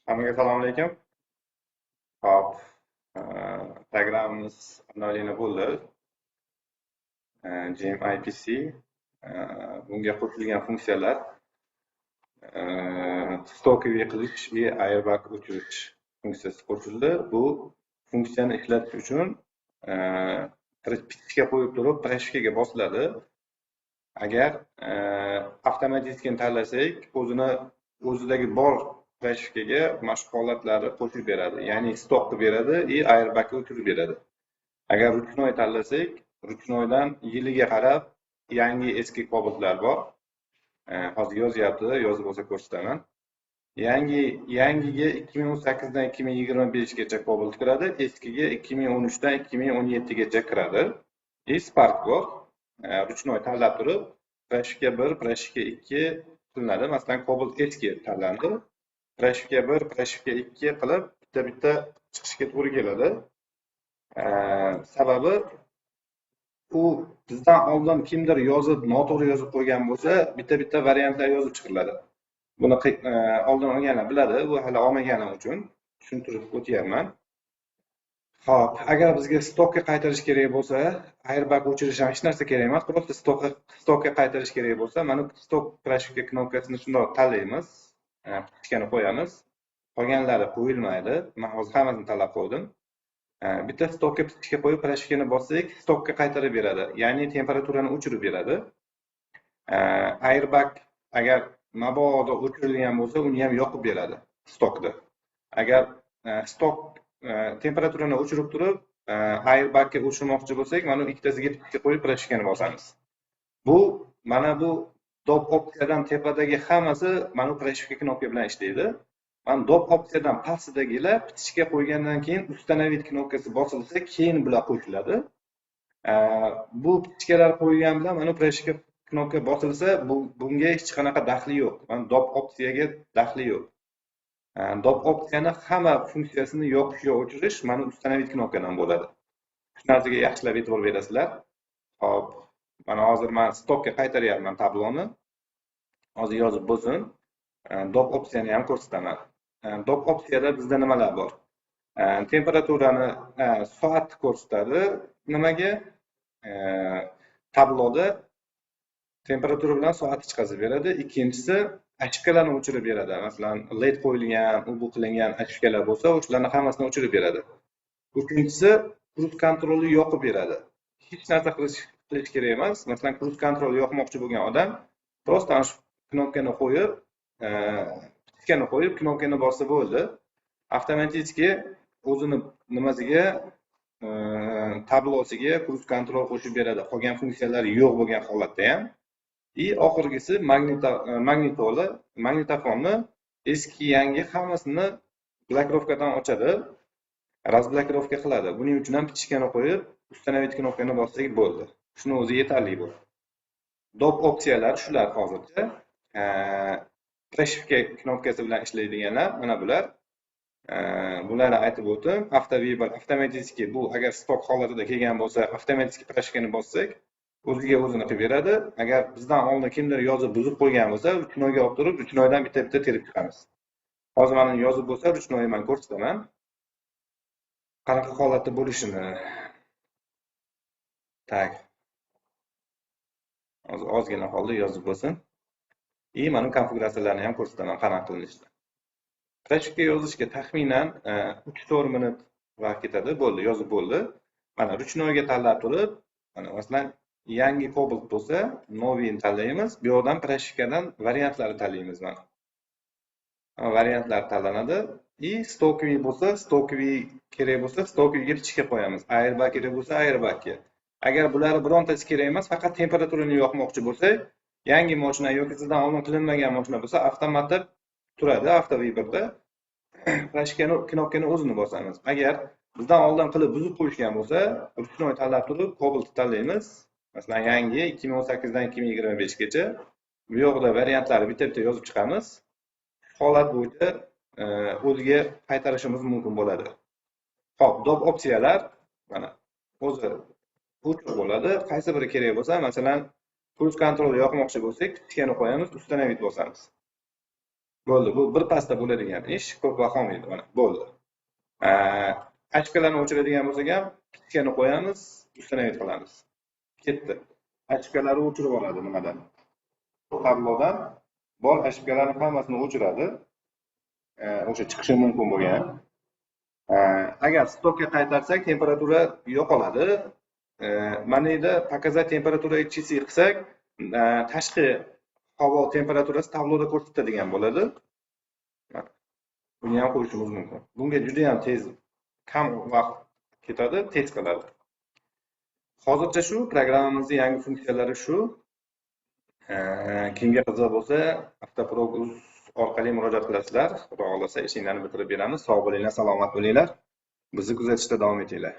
Hammaga assalomu alaykum. Hop, programmamiz обновление bo'ldi. GM IPC, bunga qo'shilgan funksiyalar: стоковый qilish va airbag o'chirish funksiyasi qo'shildi. Bu funksiyani ishlatish uchun птичка qo'yib turib, прошивка ga bosiladi. Agar avtomatik tanlasak, o'zini o'zidagi bor прошивка ga mana shu holatlarni qo'shib beradi, ya'ni сток qilib beradi и airbagni o'chirib beradi. Agar ручной tanlasak, ручной dan yiliga qarab yangi, eski Cobaltlar bor. Hozir yozyapti, yozib bo'lsa ko'rsataman. Yangiga 2018dan 2025gacha Cobalt kiradi, eskiga 2013dan 2017gacha kiradi. И Spark bor. Ручной tanlab turib, прошивка 1, прошивка 2 qilinadi. Masalan, Cobalt eski tanlandi, прошивка 1, прошивка 2 qilib bitta bitta chiqishga to'g'ri keladi. Sababi u bizdan oldin kimdir yozib, noto'g'ri yozib qo'ygan bo'lsa, bitta bitta variantlar yozib chiqiladi. Buni oldin olganlar biladi, bu hali olmaganim uchun tushuntirib o'tyapman. Ho'p, agar bizga сток ka qaytarish kerak bo'lsa, airbag o'chirish ham, hech narsa kerak emas, просто сток ka qaytarish kerak bo'lsa, mana сток прошивка knopkasini shundoq tanlaymiz, птичка ni qo'yamiz, qolganlari qo'yilmaydi. Man hozir hammasini tanlab qo'ydim. Bitta сток ka птичка qo'yib, прошивка ni bossak, сток ka qaytarib beradi, ya'ni temperaturani o'chirib beradi. Airbag agar mabodo o'chirilgan bo'lsa, uni ham yoqib beradi сток da. Agar сток temperaturani o'chirib turib, airbagga o'chirmoqchi bo'lsak, mana bu ikkitasiga птичка qo'yib, прошивка ni bosamiz. Bu mana bu доп opsiyadan tepadagi hammasi mana bu прошивка knopka bilan ishlaydi. Mana доп opsiyadan pastidagilar птичка qo'ygandan keyin установить knopkasi bosilsa, keyin bular qo'shiladi. Bu птичка lar qo'yilgan bilan mana bu прошивка knopka bosilsa, bunga hech qanaqa daxli yo'q. Mana доп opsiyaga daxli yo'q. Доп opsiyani hamma funksiyasini yoqish yo o'chirish mana установить knopkadan bo'ladi. Shu narsaga yaxshilab e'tibor berasizlar. Hop, mana hozir man сток ka qaytaryapman tabloni. Hozir yozib bo'lsin. Доп opsiyani ham ko'rsataman. Доп opsiyada bizda nimalar bor? Temperaturani, soatni ko'rsatadi. Nimaga? Tabloda temperatura bilan soatni chiqazib beradi. Ikkinchisi, ошибка larni o'chirib beradi. Masalan, LED qo'yilgan, u bu qilingan ошибка lar bo'lsa, o'shalarni hammasini o'chirib beradi. Uchinchisi, круиз контроль ni yoqib beradi. Hech narsa qilish kerak emas. Masalan, круиз контроль yoqmoqchi bo'lgan odam просто ana shu knopkani qo'yib, птичка ni qo'yib, knopkani bossa bo'ldi. Avtomatik o'zini nimasiga, tablosiga круиз контроль qo'shib beradi. Qolgan funksiyalar yo'q bo'lgan holatda ham. И oxirgisi, magnitola, magnitofonni eski, yangi hammasini блокировка dan ochadi, разблокировка qiladi. Buning uchun ham птичка ni qo'yib, установить knopkani bossak bo'ldi. Shuni o'zi yetarli bo'ldi. Доп opsiyalar shular hozircha. Прошивка knopkasi bilan ishlaydiganlar mana bular. Bularni aytib o'tdim. Автовыбор avtomatik, bu agar сток holatida kelgan bo'lsa, avtomatik прошивка ni bossak, o'ziga o'zini qilib beradi. Agar bizdan oldin kimdir yozib buzib qo'ygan bo'lsa, ручной ga olib turib, ручной dan bitta bitta terib chiqamiz. Hozir mana yozib bo'lsa, ручной man ko'rsataman qanaqa holatda bo'lishini. Так, hozir ozgina qoldi, yozib bo'lsin. И mana konfiguratsiyalarni ham ko'rsataman, qanaqa qilinishini. Прошивка yozishga taxminan 3-4 minut vaqt ketadi. Bo'ldi, yozib bo'ldi. Mana ручной ga tanlab turib, mana masalan, yangi Cobalt bo'lsa, новый ni tanlaymiz. Bu yoqdan прошивка dan variantlarni tanlaymiz mana. Variantlar tanlanadi. И стоковый bo'lsa, стоковый kerak bo'lsa, стоковый ga птичка qo'yamiz. Airbag kerak bo'lsa, airbagga. Agar bularni birontasi kerak emas, faqat temperaturani yoqmoqchi bo'lsak, yangi moshina yoki sizdan oldin qilinmagan moshina bo'lsa, avtomatda turadi автовыбор da. Прошивка ni knopkani o'zini bosamiz. Agar bizdan oldin qilib buzib qo'yishgan bo'lsa, ручной tanlab turib, Cobalt tanlaymiz. Masalan, yangi 2018dan 2025gacha. Bu yoqda variantlarni bitta bitta yozib chiqamiz. Holat bo'yicha o'ziga qaytarishimiz mumkin bo'ladi. Ho'p, доп opsiyalar mana o'zi o'chiq bo'ladi. Qaysi biri kerak bo'lsa, masalan, круиз контроль yoqmoqchi bo'lsak, птичка ni qo'yamiz, установить bosamiz. Bo'ldi, bu bir pasda bo'ladigan ish, ko'p vaqt olmaydi, mana, bo'ldi. Ошибка larni o'chiradigan bo'lsak ham, птичка ni qo'yamiz, установить qilamiz. Ketdi. Ошибка larni o'chirib oladi nimadan? Tablodan bor ошибка larni hammasini o'chiradi. O'sha chiqishi mumkin bo'lgan. Agar stokka qaytarsak, temperatura yo'qoladi. Mana yerda "Показать температуру часы" qilsak, tashqi havo temperaturasi tabloda ko'rsatadigan bo'ladi. Buni ham qo'yishimiz mumkin. Bunga juda ham tez, kam vaqt ketadi, tez qiladi. Hozircha shu programmamizning yangi funksiyalari shu. Kimga qiziq bo'lsa, Avtoprog.uz orqali murojaat qilasizlar. Xudo xohlasa, ishinglarni bitirib beramiz. Sog' bo'linglar, salomat bo'linglar. Bizni kuzatishda davom etinglar.